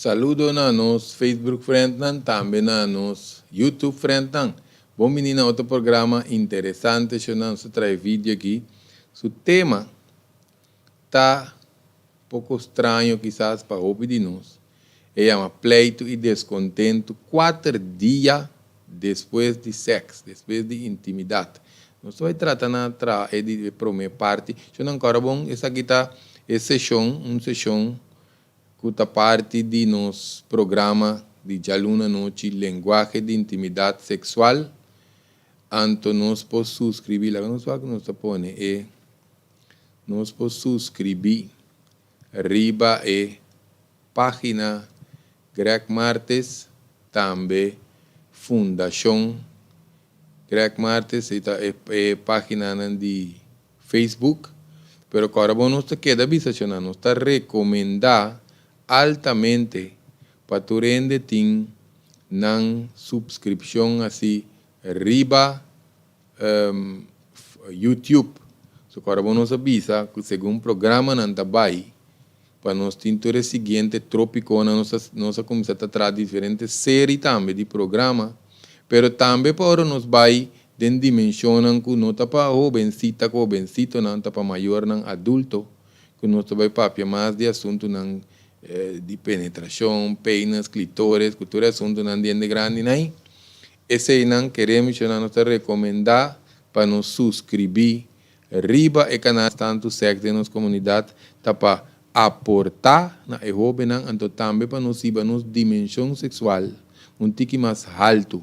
Saludo na nos Facebook friendnan, tambe na nos YouTube friendnan. Bon bini na otro programa interesante shonan. Nos ta trae video aki. Su tema ta poko straño kisas pa hopi di nos. E yama Pleitu i Deskontentu kuater dia despues di sèks, despues di intimidat. Nos ta bai trata na traha e di e promé parti. Shon ankora bon, esaki ta e seshon, un seshon ku ta parti di nos programa di djaluna anochi Lenguahe di Intimidat Seksual. Anto nos por suskribí, laga nos wak nos ta pone e, nos por suskribí riba e página Greg Martes, tambe Fundashon Greg Martes, ei ta e páginanan di Facebook. Pero kòrda bo nos ta keda bisa shona, nos ta rekomendá altamente pa tur hende tin nan supskripshon hasi riba YouTube. So kòrda bo nos a bisa ku segun programanan ta bai pa nos tin tur e siguiente trópikonan nos a nos a kuminsá ta traha diferente seri tambe di programa, pero tambe pa ora nos bai den dimenshonnan ku no ta pa hobensita ku hobensitonan ta pa mayornan adulto ku nos ta bai papia mas di asuntunan di penetrashon, penis, klitoris ku tur e asuntunan di hende grandinan ei. Eseinan kere mishona nos ta rekomendá pa nos suskribí riba e kanal tantu sèks den nos komunidat ta pa aportá na e hóbennan anto tambe pa nos hiba nos dimenshon seksual un tiki mas haltu.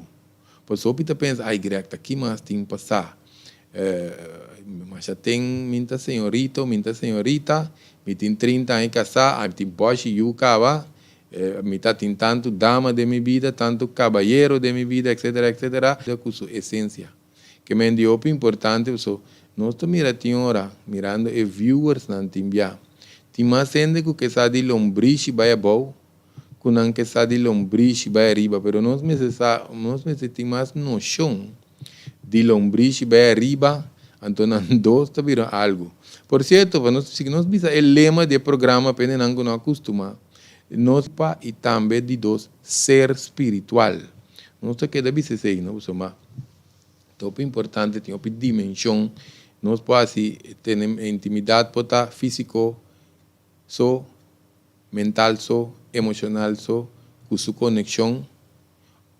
Pasobra hopi ta pensa, ay Greg ta ki mas tin pasá? Masha ten mi ta señorito, mi ta señorita, mi tin 30 aña kasá, ay mi tin bòshi yu kaba, mi ta tin tantu dama den mi bida, tantu kabayero den mi bida, etcetera, etcetera. Ku su esensia. Ke men di hopi importante paso nos ta mira tin ora mirando e viewers nan tin bia tin mas hende ku ke sa di lombrishi bai abou ku nan ke sa di lombrishi bai ariba pero nos mester sa nos mester tin mas noshon di lombrishi bai ariba anto nan dos ta bira algu. Por sierto pa nos si nos bisa e lema di e programa pende nan ku no a kustuma nos pa i tambe di dos ser spiritual. Nos ta keda bisa esei no pasobra ta hopi importante tin hopi dimenshon nos por hasi tene intimidat por ta físiko so, mental so, emoshonal so ku su konekshon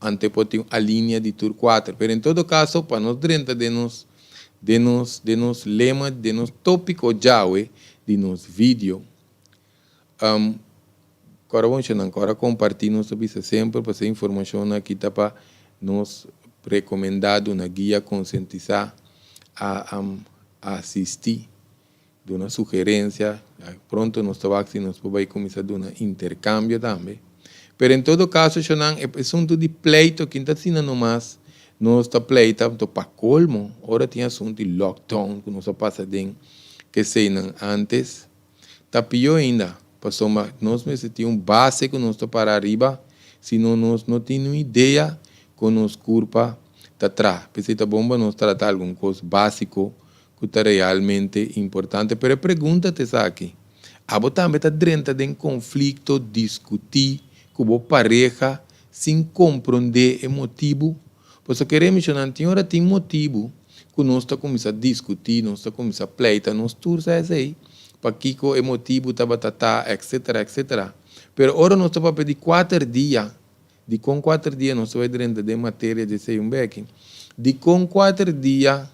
ante por tin un alinea di tur kuater pero en todo kaso pa nos drenta den nos den nos den nos lema den nos tópiko djawe di nos video. Kòrda bon shonnan, kòrda kompartí nos ta bisa semper pasobra e informashonnan aki ta pa nos rekomendá, duna guia, konsientisá, a asistí, duna sugerensia. Pronto nos ta wak si nos por bai kuminsá duna interkambio tambe. Pero en todo kaso shonnan e asuntu di pleito aki no ta asina nomas nos ta pleita anto pa kolmo ora tin asuntu di lockdown ku nos a pasa den keseinan antes. Ta pió ainda, pasobra nos mester tin un base ku nos ta para ariba, sino nos no tin niun idea kon nos kurpa ta traha. P'esei ta bon pa nos trata algun kos básiko ku ta realmente importante. Pero e pregunta ta esaki, Abo tambe ta drenta den konflikto, diskutí ku bo pareha sin komprondé e motibu? Pasobra kere menshoná, tin ora tin motibu ku nos ta kuminsá diskutí, nos ta kuminsá pleita, nos tur sa esei, pakiko e motibu tabata ta, etcetera, etcetera. Pero ora nos ta papia di kuater dia, dikon kuater dia nos ta bai drenta den materia di esei un beki? Dikon kuater dia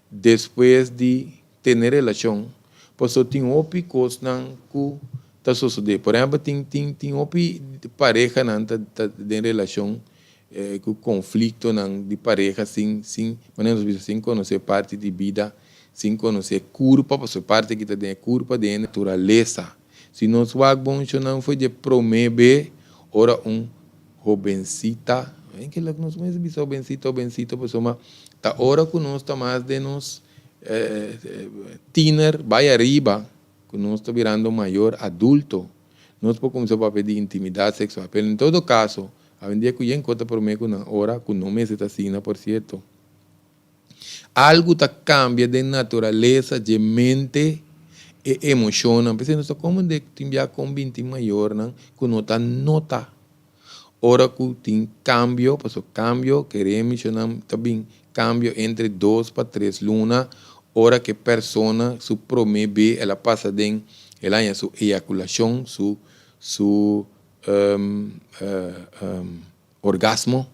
despues di tene relashon? Pasobra tin hopi kosnan ku ta sosodé. Por ehèmpel, tin tin tin hopi parehanan ta ta den relashon ku konfliktonan di pareha sin sin manera nos bisa sin konosé parti di bida, sin konosé kurpa, pasobra parti ki ta den e kurpa den e naturalesa. Si nos wak bon shonnan for dje promé be. Ora un hobensita, en ke nos mes bisa hobensita, hobensito, pasobra ta ora ku nos ta mas den nos tiener bai ariba, ku nos ta birando mayor, adulto, nos por kuminsá papia di intimidat seksual. Pero en todo kaso, awendia ku yen kos ta promé ku nan ora ku no mester ta asina, por sierto. Algu ta kambia den naturalesa dje mente e emoshonnan. P'esei nos ta komprendé ku tin bia kon bin tin mayornan ku no ta nota ora ku tin kambio, pasobra kambio, kere mishonnan ta bin kambio entre dos pa tres luna ora ku e persona su promé be el a pasa den el a haña su eyakulashon, su su orgasmo.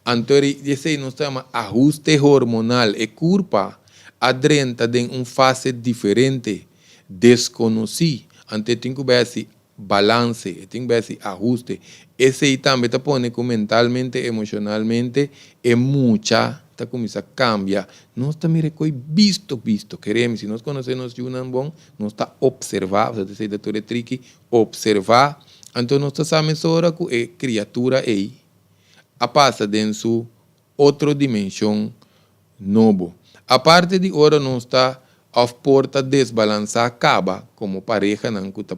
Anto eri esei nos ta yama ahuste hormonal, e kurpa a drenta den un fase diferente, deskonosí, anto e tin ku bai hasi balanse, e tin ku bai hasi ahuste. Esei tambe ta pone ku mentalmente, emoshonalmente e mucha ta kuminsá kambia. Nos ta mira e koi bisto bisto, keremi si nos konosé nos yunan bon, nos ta opservá, pasobra esei ta tur e triki, opservá, anto nos ta sa mesora ku e kriatura ei a pasa den su otro dimenshon nobo. Aparte di ora nos ta òf por ta desbalansá kaba komo parehanan ku ta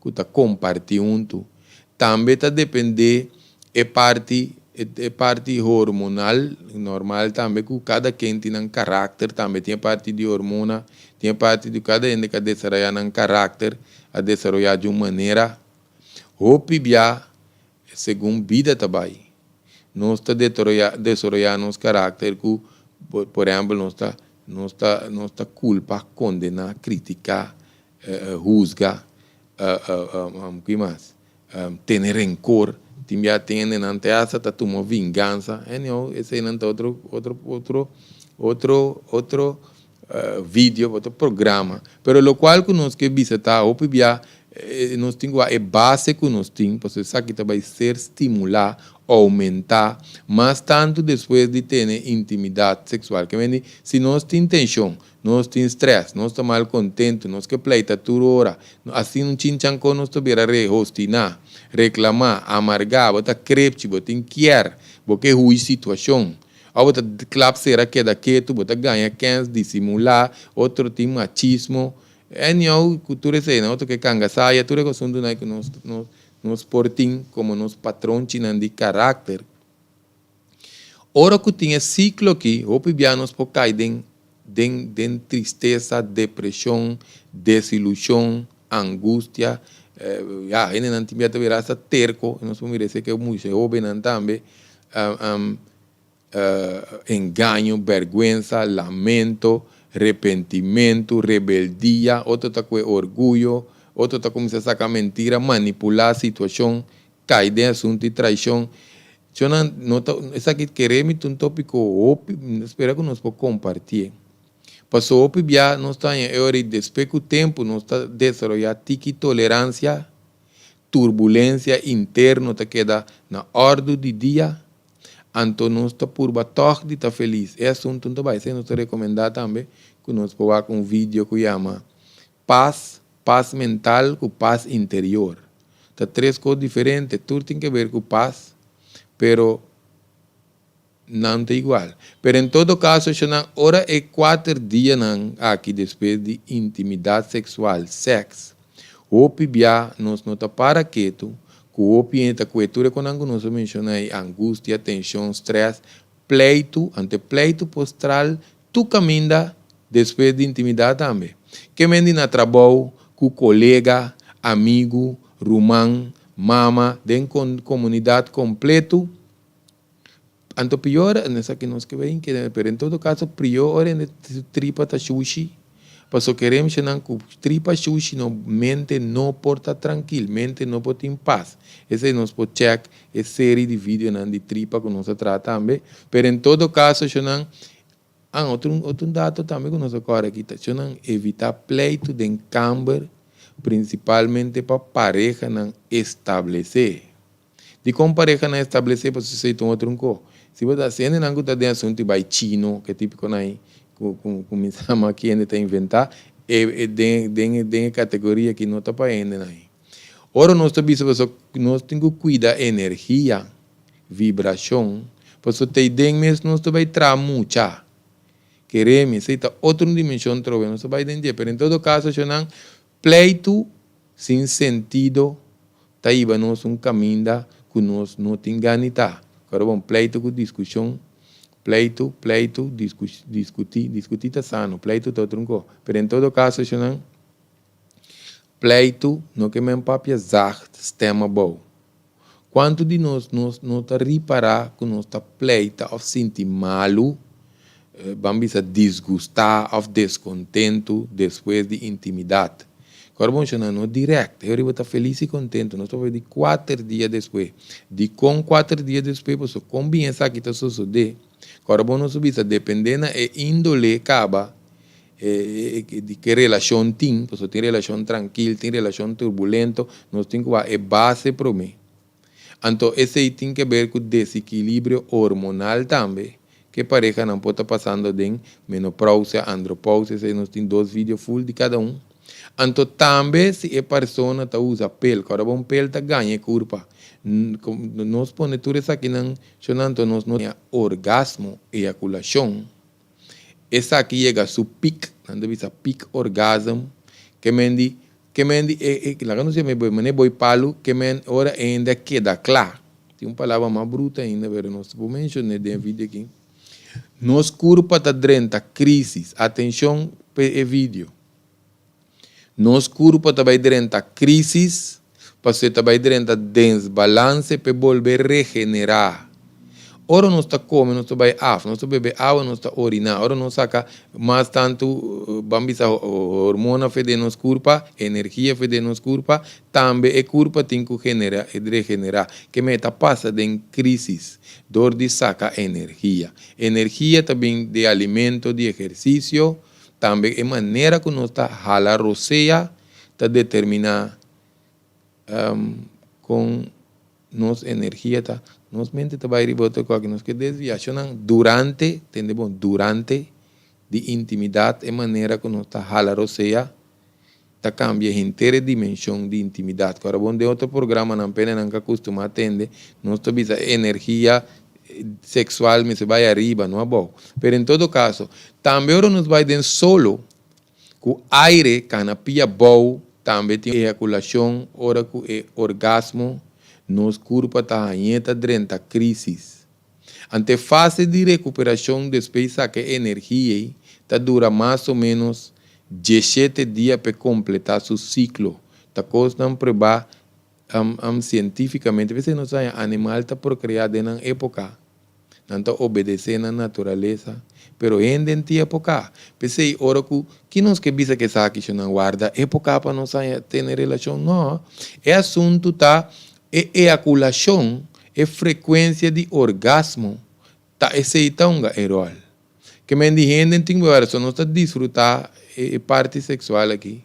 ku ta kompartí huntu, tambe ta dependé e parti e parti hormonal normal tambe ku kada ken tin nan karakter tambe tin e parti di hormona, tin e parti di kada hende ku a desaroyá nan karakter a desaroyá di un manera. Hopi bia segun bida ta bai, nos ta desaroyá nos karakter ku, por ehèmpel, nos ta nos ta nos ta kulpa, kondená, kritiká, husga, ki mas, tene renkor. Tin bia tin hendenan te asta ta tuma vingansa. Anyhow, eseinan ta otro otro otro otro otro video, otro programa. Pero lokual ku nos ke bisa ta hopi bia nos tin ku wak e base ku nos tin, pasobra esaki ta bai ser stimulá, oumentá, mas tantu despues di tene intimidat seksual. Ke mende, si nos tin tenshon, nos tin strès, nos ta mal kontentu, nos ke pleita tur ora, asina un chinchankó nos ta bira rehostiná, reklamá, amargá, bo ta krepchi, bo tin kier, bo ke hui situashon. Òf bo ta klap sera keda ketu, bo ta gaña kèns, disimulá, otro tin machismo. Anyhow, ku tur eseinan, otro ke kangasaya, tur e asuntunan ku nos nos nos por tin komo nos patronchinan di karakter. Ora ku tin e siklo aki, hopi bia nos por kai den den den tristesa, depreshon, desilushon, angustia, ya, hendenan tin bia ta bira hasta terko, nos por mira esei ke mucha hobennan tambe, engaño, bèrgwensa, lamento, repentimentu, rebeldia, otro ta kue orguyo, otro ta kuminsá saka mentira, manipulá situashon, kai den asuntu di traishon. Shonnan, no ta, esaki kere mi ta un tópiko hopi, mi ta spera ku nos por kompartié. Paso hopi bia nos ta haña e ora i despues ku tempu nos ta desaroyá tiki toleransia, turbulensia interno ta keda na òrdu di dia, anto nos ta purba tòg di ta felis. E asuntu no ta bai. Esei nos ta rekomendá tambe ku nos por wak un video ku yama Pas, pas mental ku pas interior. Ta tres kos diferente, tur tin ke ber ku pas, pero. Nan ta igual. Pero en todo caso eshonan ora e cuater dianan aki despues di intimidad sexual, sex, hopi bia nos no ta para ketu, cu hopi hende ta cue tur e conan cu nos a menciona ey, angustia, tension, stress, pleitu, ante pleitu postral tur caminda despues di intimidad tambe. Ke men di na trabou, cu colega, amigu, ruman, mama, den comunidad completo. Anto pior, esaki nos ke bay keda, pero en todo caso prior ora hende su tripa ta shushi, paso keremshanan ku tripa shushi no mente no por ta trankil, mente no por tin pas. Esei nos por check e seri di videonan di tripa ku nos a traha tambe, pero en todo caso shanan, ah otro otro dato tambe ku nos a kòrda aki ta shanan evita pleitu den kamber prinsipalmente pa parehanan establesé. Dikon parehanan establesé pa susei ta un otro nko? Si bo ta hasi hendenan ku ta den asuntu di bai chino, ke típikonan ei ku ku kuminsá ama ki hende ta inventá, e den den den e kategoria ki no ta pa hendenan ei. Ora nos ta bisa paso nos tin ku kuida energia, vibrashon, paso ta den mes nos ta bai traha mucha. Keremi, esei ta otro dimenshon trobe, nos ta bai den dje. Pero en todo kaso, shonnan, pleitu sin sentido ta hiba nos un kaminda ku nos no tin gana ta. Kòrda bon, pleitu ku diskushon, pleitu, pleitu, diskutí, diskutí ta sano, pleitu ta otro un kos. Pero en todo kaso, shonnan, pleitu no ke men papia zacht, stem abou. Kuantu di nos nos no ta ripará ku nos ta pleita òf sinti malu, ban bisa disgustá òf deskontentu despues di intimidat? Kòrda bon shonnan, no dirèkt. E ora bo ta felis i kontentu, nos ta papia di kuater dia despues. Dikon kuater dia despues? Pasobra kon bin esaki ta sosodé? Kòrda bon nos a bisa dependé na e índole kaba di ke relashon tin, pasobra tin relashon trankil, tin relashon turbulento, nos tin ku wak e base promé. Anto esei tin ke ber ku desikilibrio hormonal tambe, ke parehanan por ta pasando den menoprousia, andropousia, esei nos tin dos video full di kada un. Anto tambe si e persona ta usa pel, kòrda bo un pel ta gaña e kurpa. Nos pone tur esakinan shona anto nos no tin orgasmo, eyakulashon. Esaki yega su piek, nan ta bisa piek orgasm, ke men di, ke men di e, e, laga nos yama e boi, manera boi palu, ke men ora e hende a keda kla. Tin un palabra mas bruto ainda, pero nos ta por menshon'é den e video aki. Nos kurpa ta drenta krisis. Atenshon pa e video. Nos kurpa ta bai drenta krisis, pasobra e ta bai drenta desbalanse p'e bolbe regenerá. Ora nos ta kome nos ta bai af, nos ta bebe awa nos ta oriná, ora nos saka mas tantu ban bisa hormona fe den nos kurpa, energia fe den nos kurpa, tambe e kurpa tin ku generá regenerá. Keme e ta pasa den krisis dor di saka energia. Energia ta bin di alimento, di ehersisio. Tambe e manera ku nos ta hala rosea ta determiná kon nos energia ta. Nos mente ta bai riba otro kos. Nos ke desviashonnan durante, tende bon, durante di intimidat e manera ku nos ta hala rosea ta kambia henter e dimenshon di intimidat. Ku ora bon den otro programanan pene nan ka kustumá tende, nos ta bisa e energia seksual mester bai ariba, no abou. Pero en todo kaso, tambe ora nos bai den solo, ku aire kana pia abou, tambe tin eyakulashon ora ku e orgasmo, nos kurpa ta hañ'é ta drenta krisis. Anto e fase di rekuperashon despues saka e energia ei ta dura mas o ménos dieshete dia p'e kompletá su siklo. Ta kosnan pruebá sientífikamente. P'esei nos haña animal ta prokreá den nan époka. Nan ta obedesé nan naturalesa. Pero hende en tin époka. P'esei ora ku ki nos ke bisa ku esaki sho nan warda époka pa nos haña tene relashon? No. E asuntu ta E eakulashon, e frekuensia di orgasmo, ta esei ta hunga e ròl. Ke men di hende tin ku so nos ta disfrutá e parti seksual aki.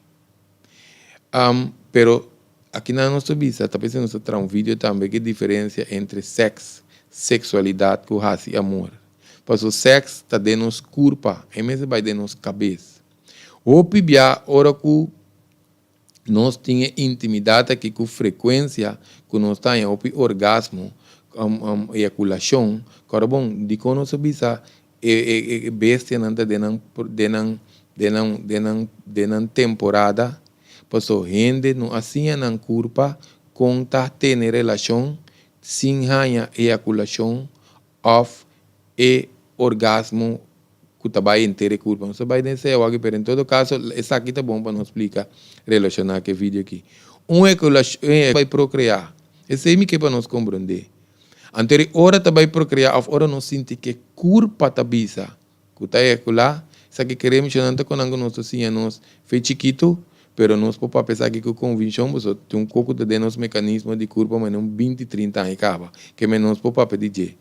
Pero akinan nos ta bisa, ta p'esei nos ta traha un video tambe ku e diferensia entre sèks, seksualidat ku hasi amor. Pasobra sèks ta den nos kurpa, e mester bai den nos kabes. Hopi bia ora ku Nos tin e intimidat aki ku frekuensia ku nos ta haña hopi orgasmo, eyakulashon. Kòrda bon, dikon nos a bisa e e bestianan ta den nan den nan den nan den nan den nan temporada? Paso hende no a siña nan kurpa kon ta tene relashon sin haña eyakulashon òf e orgasmo ku ta bai henter e kurpa. Nos ta bai den esei awaki, pero en todo kaso esaki ta bon pa nos splika relashoná ku e video aki. Un ekulashon bai prokreá. Esei mi ke pa nos komprondé. Anto e ora ta bai prokreá òf ora nos sinti ku e kurpa ta bisa ku ta eyakulá, esaki kere mishonnan ta konan ku nos ta siña nos fe chikitu, pero nos por papia esaki ku konvinshon pasobra tin un kos ku ta den nos mekanismo di kurpa manera un binti trinta aña kaba, ke men nos por papia di dje.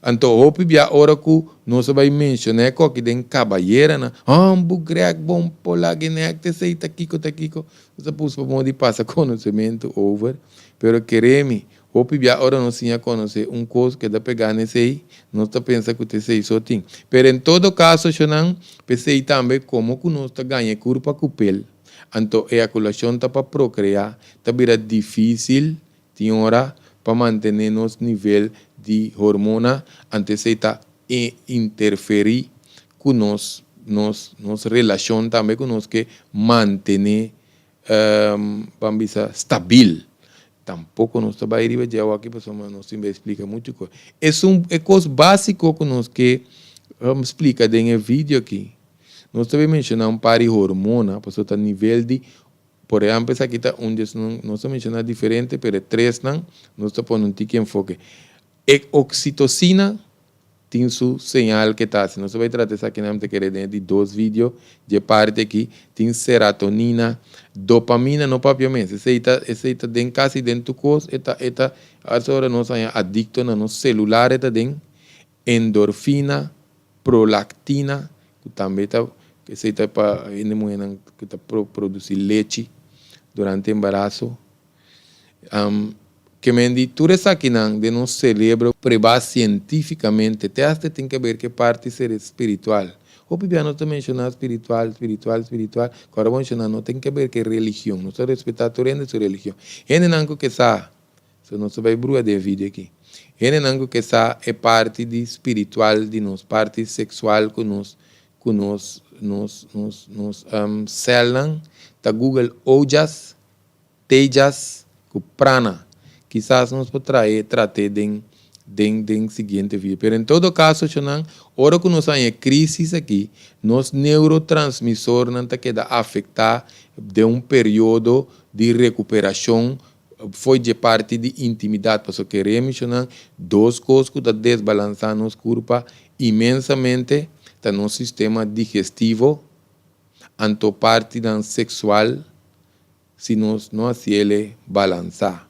Anto hopi bia ora ku nos a bai menshoná e koki den kabayeranan, Hombu Greg bon pola ginek ta esei ta kiko ta kiko. Nos a puso pa modo di pasa konosementu over, pero kere mi, hopi bia ora nos siña konosé un kos keda pegá na esei, nos ta pensa ku ta esei so tin. Pero en todo kaso, shonnan, p'esei tambe komo ku nos ta gaña e kurpa ku pel. Anto eyakulashon ta pa prokreá, ta bira difísil tin ora pa mantené nos nivel di hormona, anto esei ta interferí ku nos nos nos relashon tambe ku nos ke mantené ban bisa stabil. Tampoko nos ta bai riba dje awaki pasobra nos tin bai splika muchu kos. Esun e kos básiko ku nos ke splika den e video aki. Nos ta bai menshoná un par di hormona pasobra ta nivel di, por ehèmpel esaki ta un di esnan, nos ta menshoná diferente pero e tresnan nos ta pone un tiki enfoke. E oksitosina tin su señal ke ta hasi. Nos ta bai trata esakinan mi ta kere den e di dos video dje parti aki. Tin seratonina, dopamina no papia mes. Esei ta esei ta den kasi den tur kos e ta e ta hasta ora nos haña adikto na nos selular e ta den. Endorfina, prolaktina ku tambe ta esei ta pa hende muhénan ku ta produsi lechi durante embaraso. Ke men di tur esakinan den nos celebro prueba cientificamente te hasta tin ke ber ke parti ser spiritual. Hopi bia nos ta menciona spiritual, spiritual, spiritual, ku ora bo menciona no tin ke ber ke religion. Nos ta respeta tur hende su religion. Hendenan ku ke sa, so nos ta bai brua den e video aki. Hendenan ku ke sa e parti di spiritual di nos, parti sexual ku nos ku nos nos nos nos celnan ta google ojas Tejas ku prana. Kisas nos por trae trat'é den den den siguiente video. Pero en todo kaso shonnan, ora ku nos haña e krisis aki, nos neurotransmisornan ta keda afektá den un periodo di rekuperashon fo'i dje parti di intimidat. Pasobra keremi shonnan, dos kos ku ta desbalansá nos kurpa inmensamente ta nos sistema digestivo anto partinan seksual. Si nos no haciele balansa.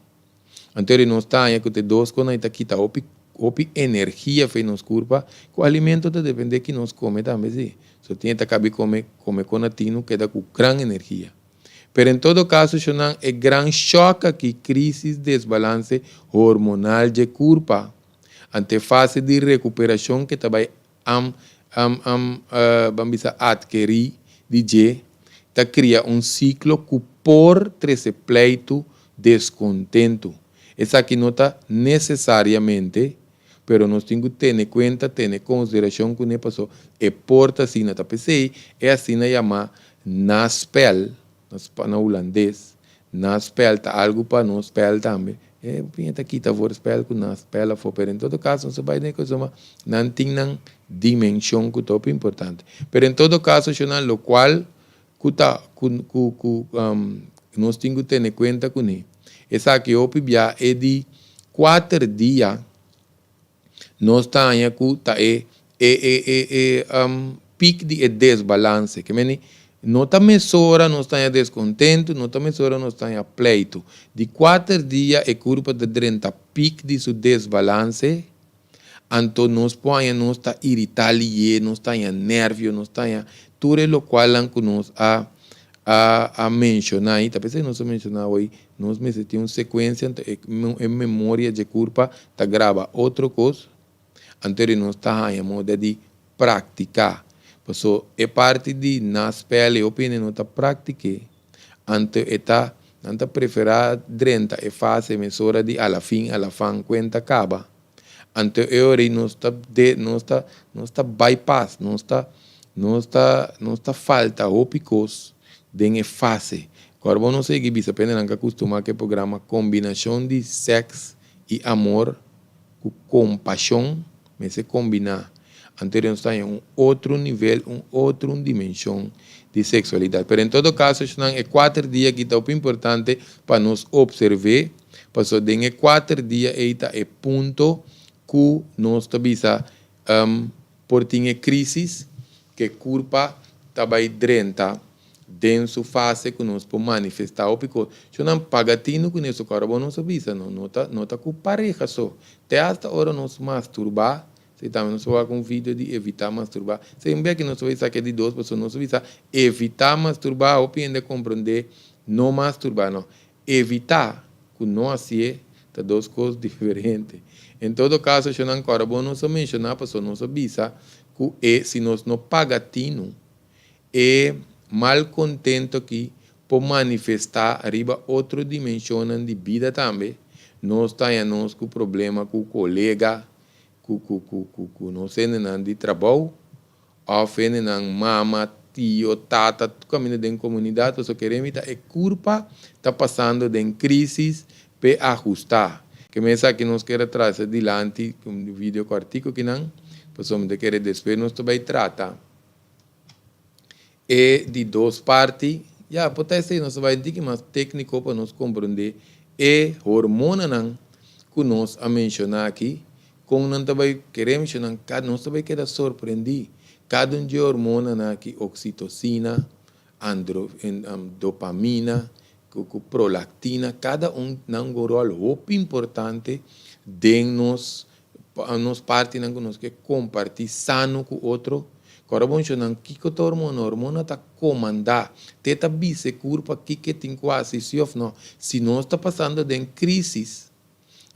Anto di nos ta haña cu te dos cosnan ta kita hopi hopi energia fe nos curpa, cu alimento ta depende ki nos come tambe si. So tin e ta cabi come come con atino keda cu gran energia. Pero en todo caso shonan e gran shock aki crisis desbalance hormonal dje curpa ante fase di recuperacion ke ta bay am am am ban bisa adkerí di dje ta kria un siklo ku por trese pleitu, deskontentu. Esaki no ta nesesariamente, pero nos tin ku tene kuenta, tene konsiderashon kuné paso e por ta asina. Ta p'esei e asina yamá naspel, na hulandes, naspel ta algu pa nos spel tambe. E piña ta kita for spel ku naspel afó, pero en todo kaso nos ta bai den e kos nan tin nan dimenshon ku ta hopi importante. Pero en todo kaso shonal lokual ku ta ku ku ku nos tin ku tene kuenta kuné esaki hopi bia e di kuater dia nos ta haña ku ta e e e e e pik di e desbalanse. Ke meni no ta mesora nos ta haña deskontentu, no ta mesora nos ta haña pleitu. Di kuater dia e kurpa ta drenta pik di su desbalanse, anto nos por haña nos ta iritá liye, nos ta haña nèrvio, nos ta haña tur e lokualnan ku nos a a a menshoná i ta p'esei nos a menshoná awor nos mester tin un sekuensia anto e e memoria dje kurpa ta graba otro kos anto di nos ta haña moda di praktiká paso e parti di naspel e hopi hende no ta praktik'é anto e ta nan ta preferá drenta e fase mesora di alafin alafan kuenta kaba anto e ora ei nos ta de nos ta nos ta bypass nos ta nos ta nos ta falta hopi kos den e fase ku ora bo no sigui bisa pende nan ka kustumá ku e programa kombinashon di sèks i amor ku kompashon mester kombiná anto nos ta haña un otro nivel un otro dimenshon di seksualidat pero en todo kaso esnan e kuater dia aki ta hopi importante pa nos opserv'é pasobra den e kuater dia ei ta e punto ku nos ta bisa por tin e crisis ke kurpa ta bai drenta den su fase ku nos por manifestá hopi kos. Sho nan paga tinu ku neso ku ora bo nos a bisa no no ta no ta ku pareha so. Te asta ora nos masturbá, si tambe nos a wak un video di evitá masturbá. Si un bia ki nos a bai saka e di dos pasobra nos a bisa evitá masturbá hopi hende a komprondé no masturbá no. Evitá ku no hasié ta dos kos diferente. En todo kaso sho nan kòrda bo nos a menshoná pasobra nos a bisa ku e si nos no paga tinu e malcontento aki por manifestá riba otro dimenshonnan di bida tambe. Nos ta haña nos ku problema ku kolega, ku ku ku ku ku nos hendenan di trabou, òf hendenan mama, tio, tata, tur kaminda den komunidat, pasobra kere mi ta e kurpa ta pasando den krísis p'e ahustá. Ke mes esaki nos kier a trase dilanti ku un video kòrtiku kinan, pasobra mi ta kere despues nos ta bai trata e di dos parti. Ya, por ta esei nos ta bai un tiki mas tékniko pa nos komprondé e hormonanan ku nos a menshoná aki. Kon nan ta bai kere menshoná, nos ta bai keda sorprendí. Kada un dje hormonanan aki, oksitosina, andro, dopamina, ku ku prolaktina, kada un nan un ròl hopi importante den nos nos partinan ku nos ke kompartí sano ku otro. Kòrda bo menshonan kiko ta hormona. Hormona ta komandá, te ta bisa e kurpa kiko e tin ku hasi, si òf no. Si nos ta pasando den krísis,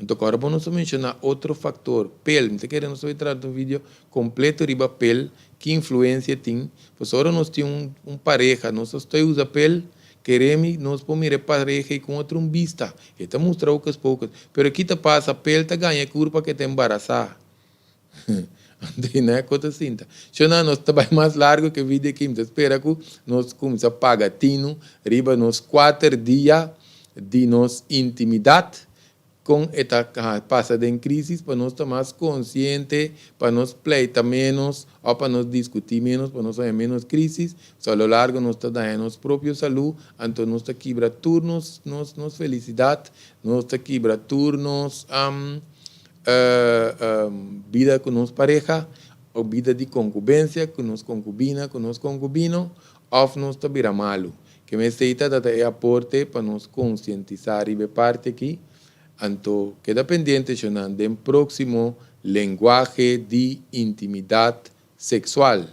Anto kòrda bo nos a menshoná otro faktor, pel. Mi ta kere nos a bai trata un video kompleto riba pel, ki influensia tin. Pasobra ora nos tin un un pareha, nos ta stoi usa pel, kere mi nos por mira e pareha ei ku un otro un bista. E ta mustra hokus pokus. Pero ki ta pasa? Pel ta gaña e kurpa ke ta embarasá. Anto i na e kos ta sinta. Shona, nos ta bai mas largu ke video aki. Mi ta spera ku nos kuminsá paga tinu riba nos kuater dia di nos intimidat, kon e ta pasa den krísis, pa nos ta mas konsiente, pa nos pleita ménos òf pa nos diskutí ménos, pa nos haña ménos krísis. So a lo largo nos ta daña nos propio salú, anto nos ta kibra tur nos nos nos felisidat, nos ta kibra tur nos Bida ku nos pareha o bida di konkubensia ku nos konkubina, ku nos konkubino òf nos ta bira malu. Ke mester ta ta e aporte pa nos konsientisá riba e parti aki. Anto keda pendiente shonnan den próksimo Lenguahe di Intimidat Seksual.